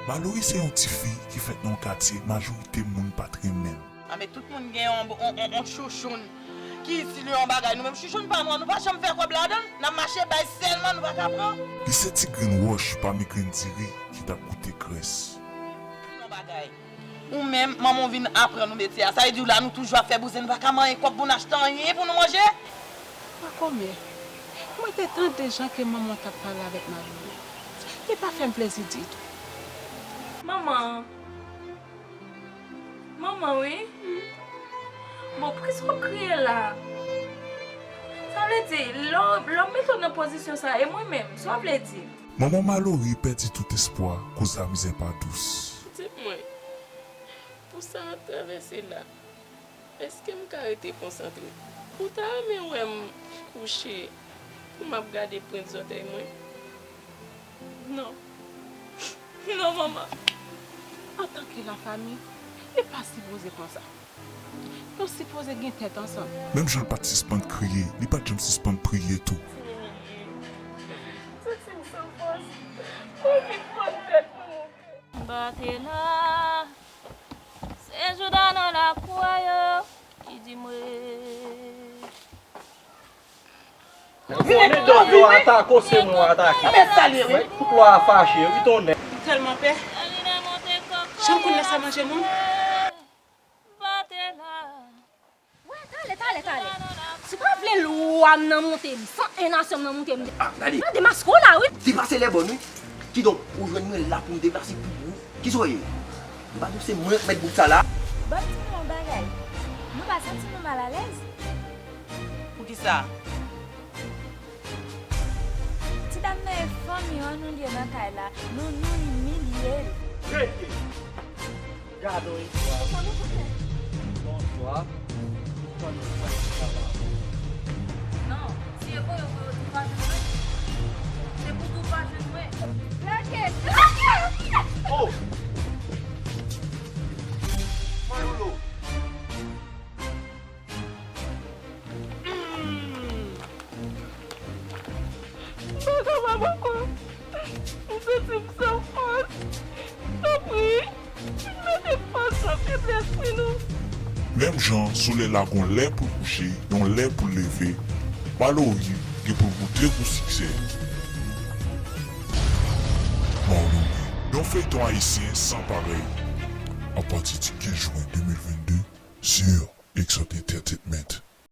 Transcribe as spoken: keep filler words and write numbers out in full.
Malory se yon tifi ki fèt nan yon katye majorite moun pa t renmen l. Anben, tout moun gen yon, yon, yon, yon chouchoun ki itil yo yon bagay. Nou menm, chouchoun pa nou an, nou pa janm fè kòb ladan l. N ap mache bay sèlman, nou pa ka pran. Li se ti grenn wòch pami grenn diri ki t ap goute grès. Yon bagay. Ou menm, manman w vin aprann ou metye a. Sa vle di w la, nou toujou ap fè bouzen, nou pa ka manyen kòb pou n achte anyen pou nou manje? Makomè, mwen te tande jan ke manman w t ap pale avèk Malory. Li pa fè m plezi ditou. Manman. Manman, wi. Bon, poukisa w ap kriye la? Sa vle di, lè w, lè w mete w nan pozisyon sa, e mwen menm, sa w vle di? Manman Malory pèdi tout espwa koz lamizè pa dous. Pitit mwen, pou sa n ap travèse la, èske m ka rete konsantre? Ou ta renmen wè m kouche pou m ap gade pwent zòtèy mwen? Non. Non, manman. Antanke lafanmi, li pa sipoze konsa. Nou sipoze gen tèt ansanm. Menm jan l pa t sispann kriye, li pa t janm sispann priye tou. Santi m san fòs. Mwen vin pran tèt mwen. Batela, se jouda nan lakwa yo ki di mwen. Vini, Dodo, atake w, se mwen atake. Mwen, tout lwa a fache, wi, tonnè. M tèlman pè. Jan m konn lè sa manje moun. Wè, talè, talè, talè. Si w pa vle lwa m nan monte m, san enasyon m nan monte m. Ah, gade. Gade maske w la, wi. Depase lè bòn, wi. Kidonk, ou jwenn mwen la pou m deplase pou ou. Kisa w ye? M pa di w se mwen k mèt bout sa la. Ban m di nou yon bagay. Nou pa santi nou malalèz? Poukisa? Ti dam nan e fanmi an nou li ye nan kay la. Nou, nou imilye l. Rete! Gadon istwa. Bonswa. Bonswa. Non, si e voye w, voye w tou pa jwenn mwen. Se pou tou pa jwenn mwen. Lage! Lage! Oh! Manlolo! Hmm. M pa kapab ankò. M santi m san fòs. Tanpri, mete fòs nan feblès nou. Menm jan solèy la gon lè pou l kouche, yon lè pou l leve, Malory gen pou l goute gou siksè. Malory, yon feyton ayisyen san parèy, apati di kenz jwen de mil vennde, sur Exotic Entertainment.